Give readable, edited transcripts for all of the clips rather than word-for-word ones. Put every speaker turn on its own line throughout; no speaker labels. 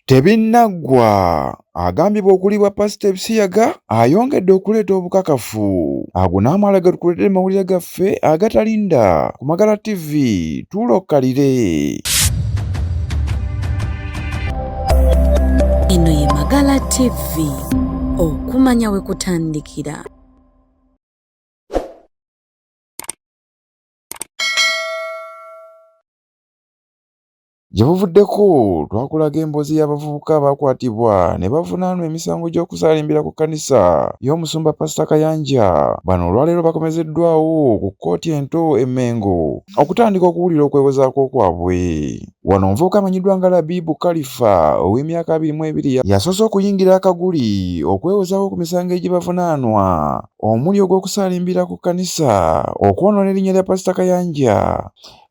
Tebinnaggwa, agambibwa okuliibwa Pasita ebisiyaga ayongedde okuleeta obukakafu. Ago n'amalala ge tukuleetedde mu mawulire gaffe agatalinda ku Magala TV. Tuula okkalire.
Eno ye Magala TV, okumanya we kutandikira.
Gye buvuddeko twakulaga emboozi y'abavubuka abaakwatibwa ne bavunaanwa emisango gy'okusaalimbira ku kkanisa y'omusumba Pasita Kayanja. Bano olwaleero bakomezeddwawo ku kkooti ento e Mengo okutandika okuwulira okwewozaako kwabwe. Wano omuvubuka amanyiddwa nga Labibu Kalifa ow'emyaka 22 yasoose okuyingira akaguli okwewozaako ku misango egibavunaanwa omuli ogw'okusaalimbira ku kkanisa, okwonoona erinnya lya Pasita Kayanja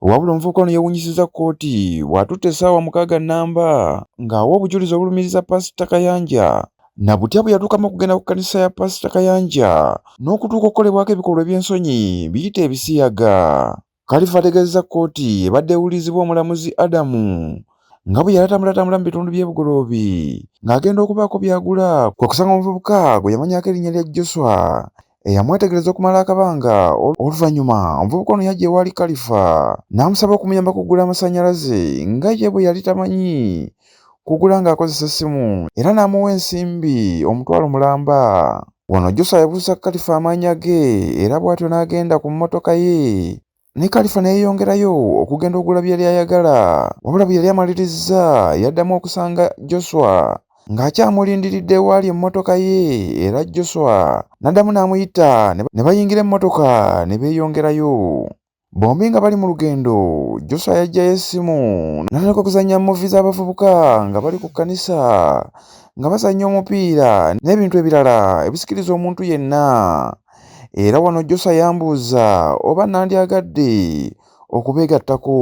Wabula omuvubuka ono yeewuunyisizza kkooti bw'atutte essaawa 6 nnamba ng'awa obujulizi obulumiriza Paasita Kayanja na butya bwe yatuukamu okugenda ku kkanisa ya Paasita Kayanja n'okutuuka okukolebwako ebikolwa eby'ensonyi biyite ebisiyaga. Kalifa ategeezezza kkooti ebadde ewulirizibwa omulamuzi Adamu nga bwe yali atambulatambula mu bitundu by'e Bugoloobi ng'agenda okubaako by'agula kwe kusanga omuvubuka gwe yamanyaako erinnya lya Joswa eyamwetegereza okumala akabanga. Oluvannyuma omuvubuka ono yajja ewaali Kalifa n'amusaba okumuyamba okugula amasannyalaze nga ye bwe yali tamanyi kugula ng'akozesa essimu era n'amuwa ensimbi 500,000. Wano Joswa yabuuza Kalifa amannya ge era bw'atyo n'agenda ku mmotoka ye ne Kalifa ne yeeyongerayo okugenda okugula bye yali ayagala. Wabula bwe yali amalirizza yaddamu okusanga Joswa ng'akyamulindiridde ewaali emmotoka ye era Joswa n'addamu n'amuyita ne bayingira emmotoka ne beeyongerayo. Bombi nga bali mu lugendo, Joswa yaggyayo essimu n'atandika okuzannya muvi z'abavubuka nga bali ku kkanisa nga bazannya omupiira n'ebintu ebirala ebisikiriza omuntu yenna. Era wano Joswa yambuuza oba nandyagadde okubeegattako.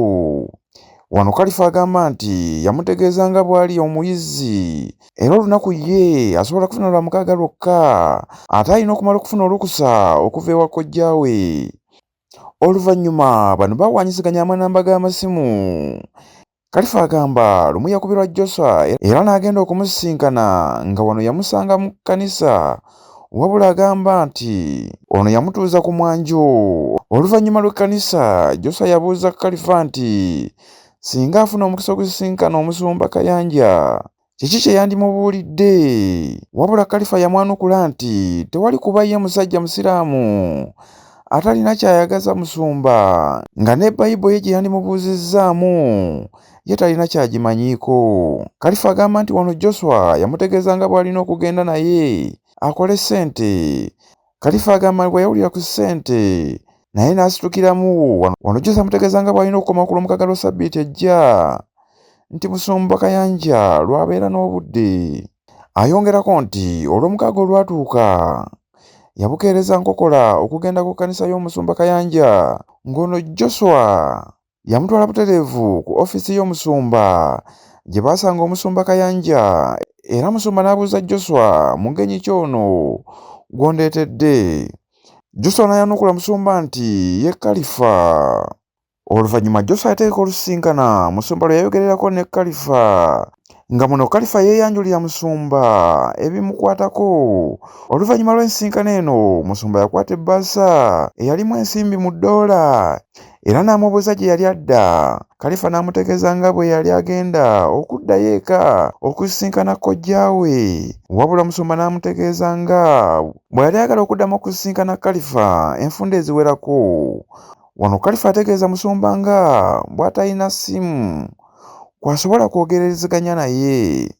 Wano Kalifa agamba nti yamutegeeza nga bw'ali omuyizi era olunaku ye asobola kufuna Lwamukaaga lwokka ate alina okumala okufuna olukusa okuva ewa kojja we. Oluvannyuma bano bawaanyisiganya amanamba g'amasimu. Kalifa agamba lumu yakubirwa Joswa era n'agenda okumusisinkana nga wano yamusanga mu kkanisa wabula agamba nti ono yamutuuza ku mwanjo. Oluvannyuma lw'ekkanisa Joswa yabuuza Kalifa nti singa afuna omukisa okusisinkana omusumba Kayanja kiki kye yandimubuulidde? Wabula Kalifa yamwanukula nti tewali kuba ye musajja Musiraamu atalina ky'ayagaza musumba nga ne Bayibo ye gye yandimubuuzizzaamu ye talina ky'agimanyiiko. Kalifa agamba nti wano Joswa yamutegeeza nga bw'alina okugenda naye akole ssente. Kalifa agamba bwe yawulira ku ssente naye n'asitukiramu. Wano Joswa amutegeeza nga bw'alina okukoma ku Lwomukaaga lwa ssabbiiti ejja nti Musumba Kayanja lw'abeera n'obudde. Ayongerako nti Olwomukaaga olwatuuka yabukeereza nkokola okugenda ku kkanisa y'omusumba Kayanja ng'ono Joswa yamutwala butereevu ku ofiisi y'omusumba gye baasanga omusumba Kayanja era musumba n'abuuza Joswa mugenyi ki ono gw'ondeetedde. Joswa n'ayanukula musumba nti ye Kalifa. Oluvannyuma Joswa yategeka olusisinkana musumba lwe yayogererako ne Kalifa nga muno Kalifa yeeyanjulira musumba ebimukwatako. Oluvannyuma lw'ensisinkano eno musumba yakwata ebbaasa eyalimu ensimbi mu ddoola era n'amubuuza gye yali adda. Kalifa n'amutegeeza nga bwe yali agenda okuddayo eka okusisinkana kojja we. Wabula musumba n'amutegeeza nga bwe yali ayagala okuddamu okusisinkana Kalifa enfunda eziwerako. Wano Kalifa ategeeza musumba nga bw'atalina ssimu kw'asobola kwogerezeganya naye.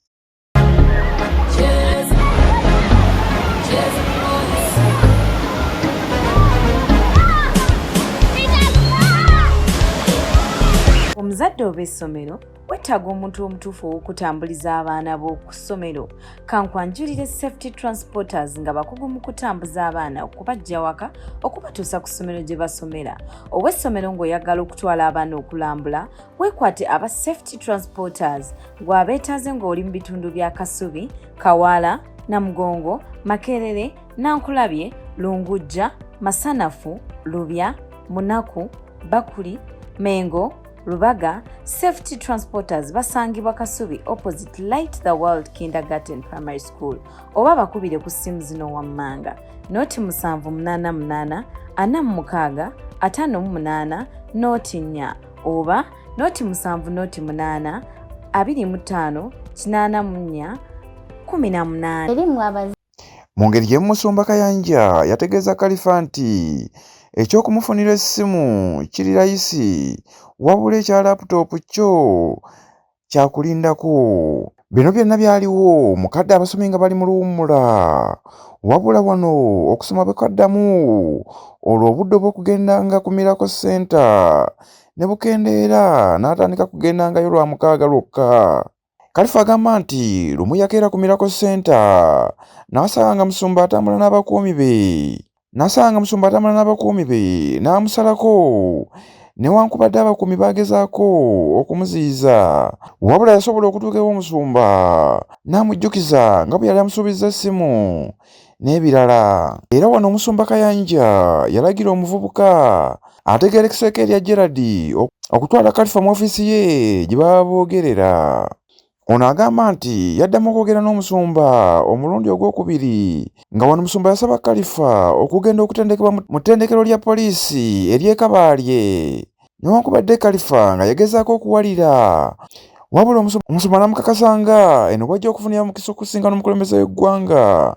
Omuzadde oba essomero wetaaga omuntu omutuufu ow'okutambuliza abaana bo ku ssomero. Kankwanjulire Safety Transporters nga bakugu mu kutambuza abaana okubaggya waka okubatuusa ku ssomero gye basomera. Ow'essomero ng'oyagala okutwala abaana okulambula, weekwate aba Safety Transporters gw'abeetaaze ng'oli mu bitundu bya Kasubi, Kawaala, Namugongo, Makerere, Nankulabye, Lungujja, Masanafu, Lubya, Munaku, Bakuli, Mengo, Rubaga, Safety Transporters basangibwa Kasubi opposite Light the World Kindergarten Primary School oba bakubire ku ssimu zino wammanga noti 788 46 58 noti 4 oba noti 7 noti 8 25 84 18.
Eri mmwe abazadde.
Mu ngeri y'emu Musumba Kayanja yategeeza Kalifa nti eky'okumufunira essimu kiri layisi wabula ekya laaputoopu kyo kyakulindako. Bino byonna byaliwo mu kadde abasomi nga bali mu luwummula wabula wano okusoma bwe kwaddamu olwo obudde obw'okugendanga ku Miracle Centre ne bukendeera n'atandika kugendangayo Lwamukaaga lwokka. Kalifa agamba nti lumu yakeera ku Miracle Centre n'asanga nga Musumba atambula n'abakuumi be n'asanga nga Musumba atambula n'abakuumi be n'amusalako newankubadde abakuumi baagezaako okumuziyiza wabula yasobola okutuuka ew'omusumba n'amujjukiza nga bwe yali amusuubizza essimu n'ebirala era wano omusumba Kayanja yalagira omuvubuka ategeerekeseeko erya Gerald okutwala Kalifa mu ofiisi ye gye baba boogerera. Ono agamba nti yaddamu okwogera n'omusumba omulundi ogwokubiri nga wano omusumba yasaba Kalifa okugenda okutendekebwa mu ttendekero lya poliisi ery'e Kabalye newankubadde Kalifa nga yagezaako okuwalira wabula omusumba n'amukakasa nga eno bw'ajja okufunira omukisa okusisinkana omukulembeze w'eggwanga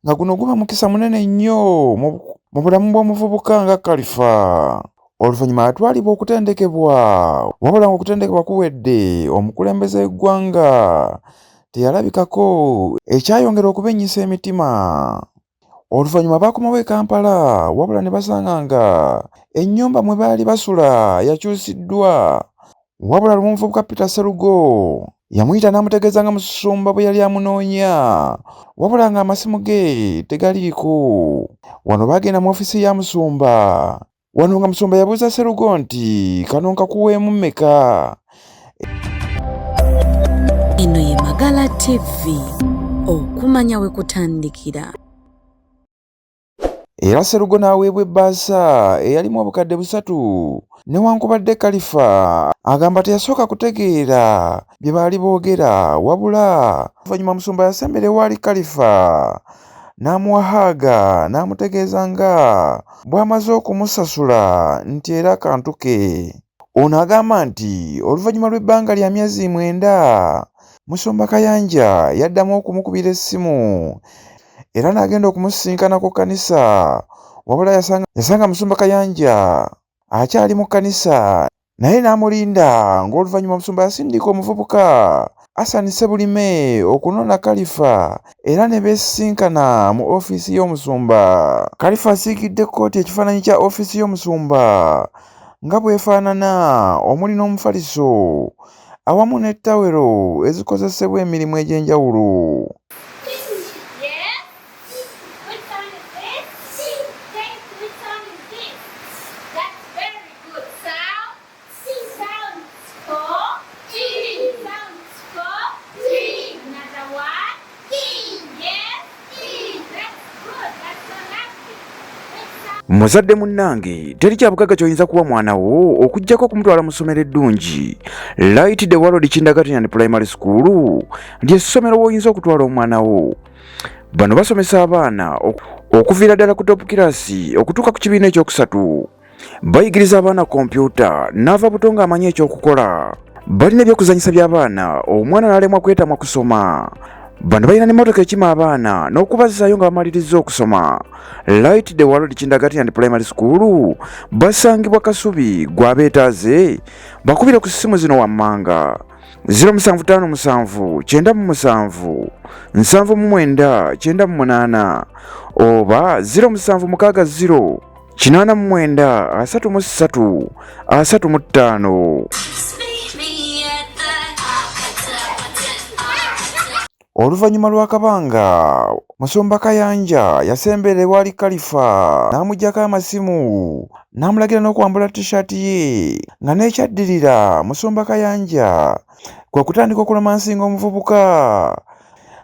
nga guno guba mukisa munene nnyo mu bulamu bw'omuvubuka nga Kalifa. Oluvannyuma yatwalibwa okutendekebwa wabula ng'okutendekebwa kuwedde omukulembeze w'eggwanga teyalabikako ekyayongera okubennyisa emitima. Oluvannyuma baakomawo e Kampala wabula ne basanga nga ennyumba mwe baali basula yakyusiddwa wabula lumu omuvubuka Peter Sserugo yamuyita n'amutegeeza nga Musumba bwe yali amunoonya wabula ng'amasimu ge tegaliiko. Wano baagenda mu ofiisi ya Musumba wano nga Musumba yabuuza Sserugo nti kano nkakuweemu mmeka?
Eno ye Magala TV okumanya we kutandikira.
Era Sserugo n'aweebwa ebbaasa eyalimu obukadde 300 newankubadde Kalifa agamba teyasooka kutegeera bye baali boogera wabula oluvannyuma Musumba yasembera ewaali Kalifa n'amuwa haaga n'amutegeeza nga bw'amaze okumusasula nti era kantu ke. Ono agamba nti oluvannyuma lw'ebbanga lya myezi 9 Musumba Kayanja yaddamu okumukubira essimu era n'agenda okumusisinkana ku kkanisa wabula yasanga Musumba Kayanja akyali mu kkanisa naye n'amulinda ng'oluvannyuma Musumba yasindika omuvubuka Hassan Ssebulime okunona Kalifa era ne beesisinkana mu ofiisi y'omusumba. Kalifa asiigidde kkooti ekifaananyi kya ofiisi y'omusumba nga bw'efaanana omuli n'omufaliso awamu ne ttawero ezikozesebwa emirimu egy'enjawulo. Muzadde munnange, teri kyabugagga ky'oyinza kuwa mwana wo okuggyako okumutwala mu ssomero eddungi. Light the World Kindergarten and Primary School ly'essomero w'oyinza okutwala omwana wo. Bano basomesa abaana okuviira ddala ku top class okutuuka ku kibiina ekyokusatu. Bayigiriza abaana kompyuta n'ava buto ng'amanyi ekyokukola. Balina ebyokuzannyisa by'abaana omwana n'alemwa kwetamwa kusoma. Bano balina n'emmotoka ekima abaana n'okubazzaayo nga bamalirizza okusoma. Light the World Kindergarten and Primary School basangibwa Kasubi gw'abeetaaze bakubire ku ssimu zino wammanga 0757 97 79 98 oba 0760 89 33 35. Oluvannyuma lw'akabanga, Musumba Kayanja yasembera ewali Kalifa n'amuggyako amasimu n'amulagira n'okwambula T-shirt ye nga n'ekyaddirira Musumba Kayanja kwe kutandika okulomansinga omuvubuka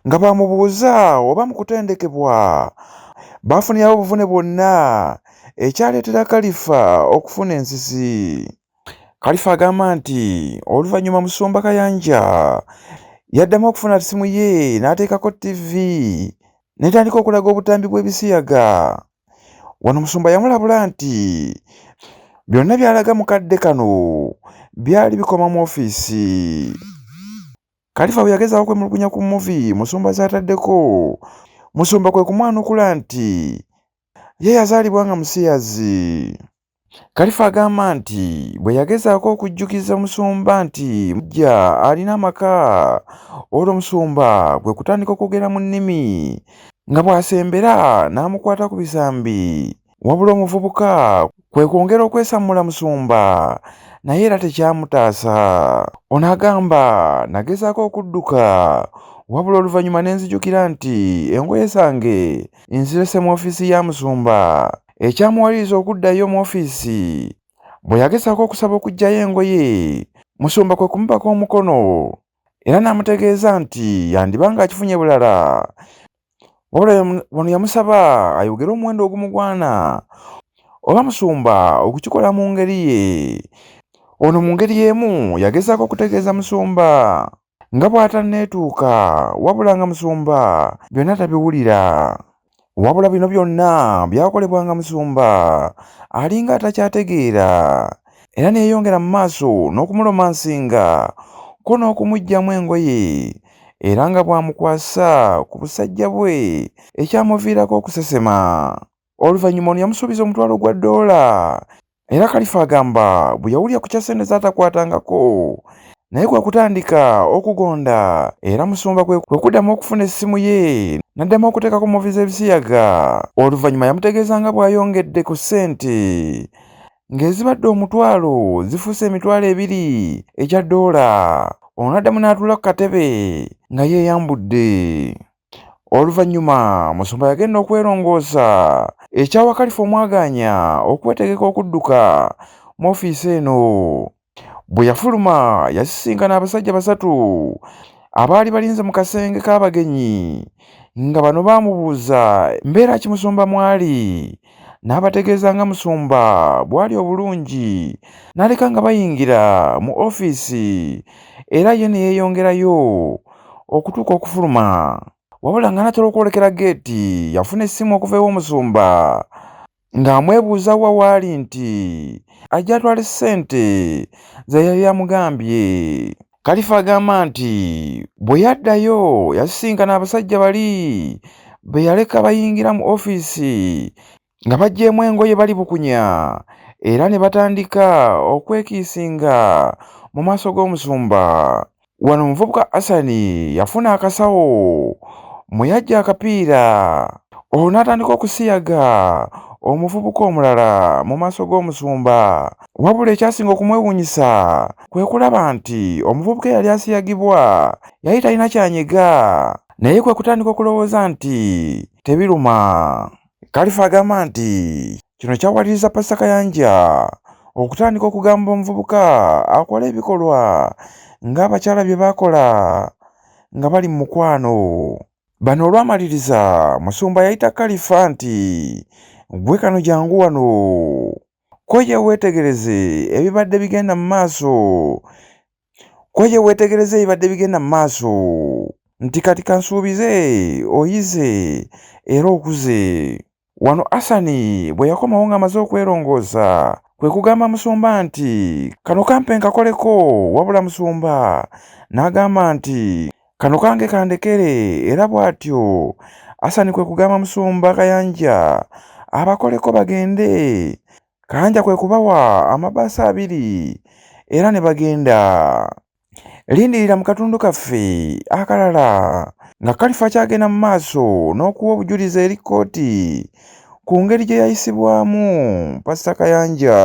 nga bw'amubuuza oba mu kutendekebwa baafunirawo obuvune bwonna ekyaleetera Kalifa okufuna ensisi. Kalifa agamba nti oluvannyuma Musumba Kayanja yaddamu okufuna ssimu ye n'ateekako ttivi n'etandika okulaga obutambi bw'ebisiyaga. Wano Musumba yamulabula nti byonna by'alaga mu kadde kano byali bikoma mu ofiisi. Kalifa bwe yagezaako okwemulugunya ku mmuvi Musumba z'ataddeko, Musumba kwe kumwanukula nti ye yazaalibwa nga musiyazi. Kalifa agamba nti bwe yagezaako okujjukiza Musumba nti Mujja alina amaka, olwo Musumba kwe kutandika okwogera mu nnimi nga bw'asembera n'amukwata ku bisambi wabula omuvubuka kwe kwongera okwesammula Musumba naye era tekyamutaasa. Ono agamba nagezaako okudduka wabula oluvannyuma ne nzijukira nti engoye zange nzirese mu ofiisi ya Musumba ekyamuwaliriza okuddayo mu ofiisi bwe yagezaako okusaba okuggyayo engoye Musumba kwe kumubaka omukono era n'amutegeeza nti yandiba ng'akifunye bulala wabula wano yamusaba ayogere omuwendo ogumugwana oba Musumba okukikola mu ngeri ye. Ono mu ngeri y'emu yagezaako okutegeeza Musumba nga bw'atanneetuuka wabula nga Musumba byonna tabiwulira. Wabula bino byonna byakolebwanga Musumba alinga atakyategeera era ne yeeyongera mu maaso n'okumulomansinga ko n'okumuggyamu engoye era nga bw'amukwasa ku busajja bwe ekyamuviirako okusesema. Oluvannyuma ono yamusuubiza omutwalo gwa ddoola era Kalifa agamba bwe yawulira ku kya ssente z'atakwatangako naye kwe kutandika okugonda era Musumba kwe kuddamu okufuna essimu ye n'addamu okuteekako muvi z'ebisiyaga. Oluvannyuma yamutegeeza nga bw'ayongedde ku ssente ng'ezibadde omutwalo zifuuse 2000 egya ddoola. Ono n'addamu n'atuula ku katebe nga yeeyambudde. Oluvannyuma Musumba yagenda okwerongoosa ekyawa Kalifa omwagaanya okwetegeka okudduka mu ofiisi eno. Bwe yafuluma yasisinkana abasajja basatu abaali balinze mu kasenge k'abagenyi nga bano baamubuuza mbeera ki Musumba mw'ali n'abategeeza nga Musumba bw'ali obulungi n'aleka nga bayingira mu ofiisi era ye ne yeeyongerayo okutuuka okufuluma. Wabula ng'anaatera okwolekera ggeeti yafuna essimu okuva ew'omusumba ng'amwebuuza wa waali nti ajja atwale ssente ze yali amugambye. Kalifa agamba nti bwe yaddayo yasisinkana abasajja bali be yaleka bayingira mu ofiisi nga baggyeemu engoye bali bukunya era ne batandika okwekiisinga mu maaso g'omusumba. Wano omuvubuka Asani yafuna akasawo mwe yaggya akapiira olwo n'atandika okusiyaga omuvubuka omulala mu maaso g'omusumba. Wabula ekyasinga okumwewuunyisa kwe kulaba nti omuvubuka eyali asiyagibwa yali talina ky'anyega naye kwe kutandika okulowooza nti tebiruma. Kalifa agamba nti kino kyawaliriza Pasita Kayanja okutandika okugamba omuvubuka akole ebikolwa ng'abakyala bye bakola nga bali mu mukwano. Bano olwamaliriza Musumba yayita Kalifa nti ggwe kano jangu wano ko ye weetegereze ebibadde bigenda mu maaso Ko ye weetegereze ebibadde bigenda mu maaso nti kati kansuubize oyize era okuze. Wano Asani bwe yakomawo ng'amaze okwerongoosa kwe kugamba Musumba nti kano kampe nkakoleko wabula Musumba n'agamba nti kano kange kandekere era bw'atyo Asani kwe kugamba Musumba Kayanja abakoleko bagende Kayanja kwe kubawa amabaasi abiri era ne bagenda. Lindirira mu katundu kaffe akalala nga Kalifa akyagenda mu maaso n'okuwa obujulizi eri kkooti ku ngeri gye yayisibwamu Pasita Kayanja.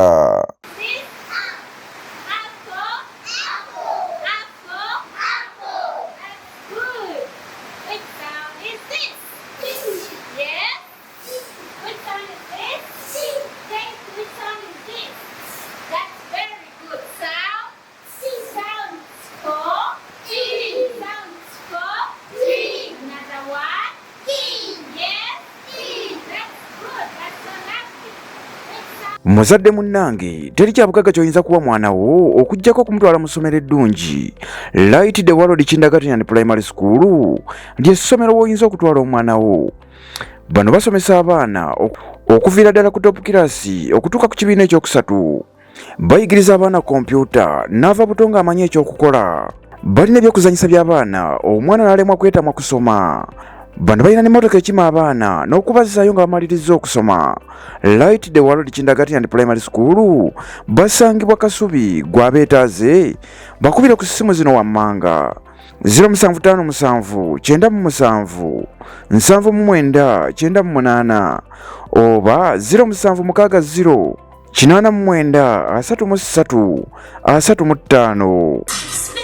Muzadde munnange, teri kyabugagga ky'oyinza kuwa mwana wo okuggyako okumutwala mu ssomero eddungi. Light the World Kindergarten and Primary School ly'essomero w'oyinza okutwala omwana wo. Bano basomesa abaana okuviira ddala ku top class okutuuka ku kibiina ekyokusatu. Bayigiriza abaana kompyuta n'ava buto ng'amanyi ekyokukola. Balina ebyokuzannyisa by'abaana omwana n'alemwa kwetamwa kusoma. Bano balina n'emmotoka ekima abaana n'okubazzaayo nga bamalirizza okusoma. Light the World Kindergarten and Primary School basangibwa Kasubi gw'abeetaaze bakubire ku ssimu zino wammanga 0757 97 79 98 oba 0760 89 33 35.